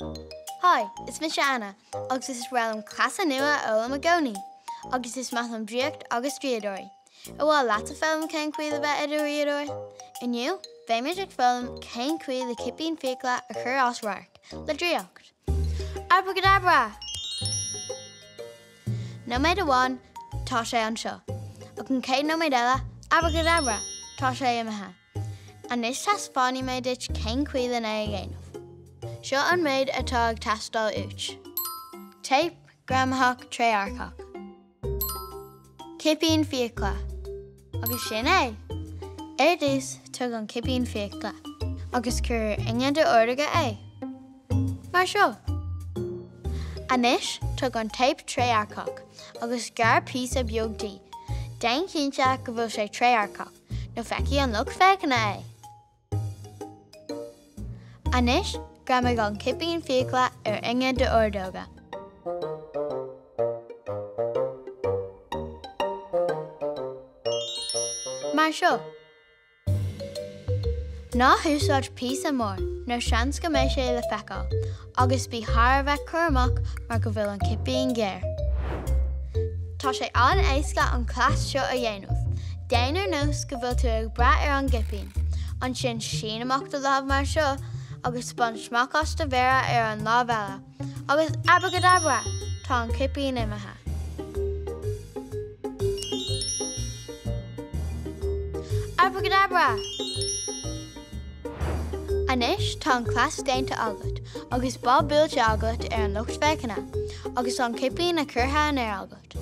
Hi, is mise Anna agus is breá liom cleasa nua a fhoghlaim i gcónaí. Agus is maith liom draíocht agus draíodóirí. Ar mhaith leatsa foghlaim cén chaoi le bheith i do dhraíodóir? Inniu, beimid ag foghlaim cén chaoi le cipín fiacla a chur as radharc le draíocht. Abracadabra! Nóiméad amháin, tá sé anseo. Ach an chéad nóiméad eile, abracadabra! Tá sé imithe. Anois taispeánfaidh mé duit cén chaoi len é a dhéanamh. Seo an méid atá ag teastáil uait. Téip greamaitheach trédhearcach. Cipín fiacla. Agus sin é! Ar dtús, tóg an cipín fiacla agus cuir ar inge d'ordóige é. Mar seo. Anois, tóg an téip trédhearcach agus gearr píosa beag di. Déan cinnte go bhfuil sé trédhearcach. Nó feicfidh an lucht féachana é. Anois, greamaigh an cipín fiacla ar inge d'ordóige. Mar seo. Ná húsáid píosa mór, nó seans go mbeidh sé le feiceáil, agus bí thar a bheith cúramach mar go bhfuil an cipín géar. Tá sé an-éasca an cleas seo a dhéanamh. Déan ar nós go bhfuil tú ag breith ar an gcipín. Ansin sín amach do lámh mar seo agus bain smeach as do mhéara ar an lámh eile agus abracadabra! Tá an cipín imithe. Abracadabra! Anois tá an cleas déanta agat agus bob buailte agat ar an lucht féachana agus an cipín curtha in aer agat.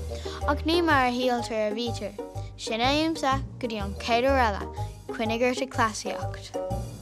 Ach ní mar a shíltear a bhítear. Sin é uaimse go dtí an chéad uair eile, coinnigh ort ag cleasaíocht.